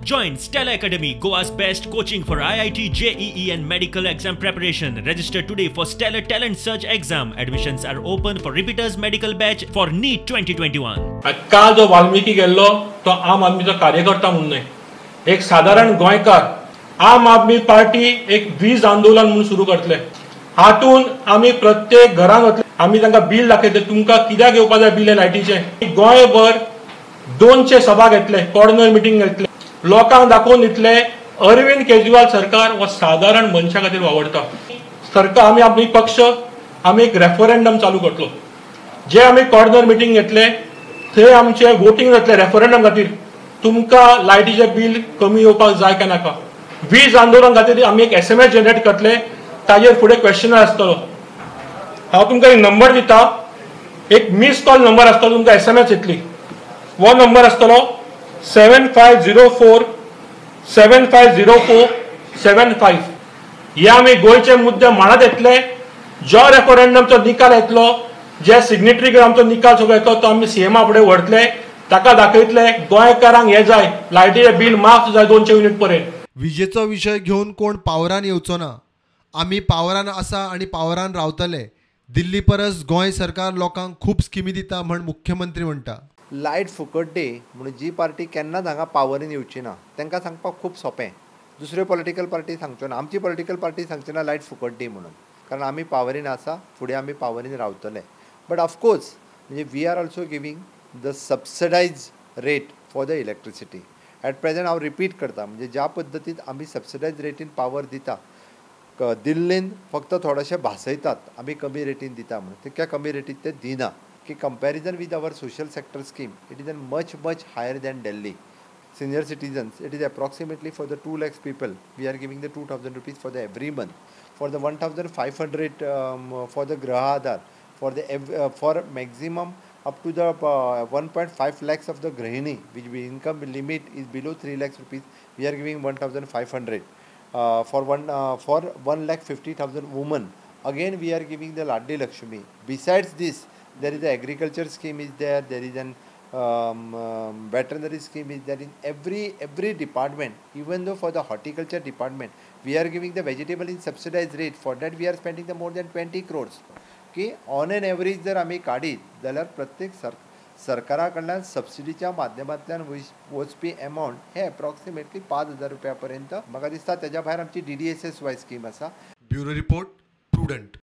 Join Stellar Academy, Goa's best coaching for IIT, JEE and medical exam preparation. Register today for Stellar Talent Search exam. Admissions are open for repeaters medical batch for NEET 2021. काल जो वाल्मिकी गेल्लो तो आम आदमीचो कार्यकर्ता म्हणून न्हय, एक सादारण गोंयकार. आम आदमी पार्टी एक वीज आंदोलन म्हणून सुरू करतले. हातून आमी प्रत्येक घरान वतले, आमी तांकां बील दाखयतले, तुमकां कित्याक घेवपा जाय बील लायटीचें. गोंयभर 200 सभा घेतले, कॉर्नर मिटींग घेतले, लोकांक दाखोवन दितले अरविंद केजरीवाल सरकार हो सादारण मनशा खातीर वावरता. सरकार आमी आमी पक्ष आमी एक रेफरंडम चालू करतलो. जे आमी कॉर्नर मिटींग घेतले थंय आमचे वोटींग जातले रेफरंडम खातीर, तुमकां लायटीचें बील कमी येवपाक जाय काय नाका. वीज आंदोलन खातीर आमी एक SMS generate करतले, ताजेर फुडें क्वेश्चनर आसतलो. हांव तुमकां एक नंबर दिता, एक मिस कॉल नंबर आसतलो, तुमकां SMS येतली. हो नंबर आसतलो 7504 7504 75. हे आमी गोंयचे मुद्दे मांडत येतले. जो रेफरंडमचो निकाल येतलो, जे सिग्नेटरी आमचो निकाल सगळो येतलो तो आमी सीएमा फुडें व्हरतले, ताका दाखयतले गोंयकारांक हें जाय, लायटीचें बील माफ जाय 200 युनिट पर्यंत. विजेचो विशय घेवन कोण पावरान येवचो ना. आमी पावरान आसा आनी पावरान रावतले. दिल्ली परस गोंय सरकार लोकांक खूब स्किमी दिता म्हण मुख्यमंत्री म्हणटा. लायट फुकट दी म्हणून जी पार्टी केन्नाच हांगा पावरीन येवची ना तांकां सांगपाक खूब सोंपें. दुसऱ्यो पॉलिटिकल पार्टी सांगच्यो ना, आमची पॉलिटिकल पार्टी सांगची ना लायट फुकट दी म्हणून, कारण आमी पावरीन आसा, फुडें आमी पावरीन रावतले. बट ऑफकोर्स म्हणजे we are also giving the subsidise rate for the electricity. At present हांव रिपीट करता, म्हणजे ज्या पद्दतीन आमी सबसिडायज रेटीन पावर दिता, दिल्लीन फक्त थोडेशे भासयतात आमी कमी रेटीन दिता म्हणून, तितक्या कमी रेटीन ते दिना. की comparison with our social sector scheme it is an much much higher than Delhi. Senior citizens it is approximately for the 2 lakhs people we are giving the 2000 rupees for the every month, for the 1500 for the Gruha Aadhaar, for the for maximum up to the 1.5 lakhs of the Grihini which we income limit is below 3 lakhs rupees we are giving 1500. For 1,50,000 women again we are giving the Ladli Lakshmi. Besides this there is the agriculture scheme is there, there is an veterinary scheme is there in every department. Even though for the horticulture department we are giving the vegetable in subsidized rate, for that we are spending the more than 20 crores. की on an average जर आमी काडीत जाल्यार प्रत्येक सरकारा कडल्यान सबसिडीच्या माध्यमांतल्यान वचपी एमावंट हे एप्रॉक्सिमेटली 5000 रुपया पर्यंत म्हाका दिसता. तेज्या भायर आमची DDSSY scheme आसा. Bureau report, Prudent.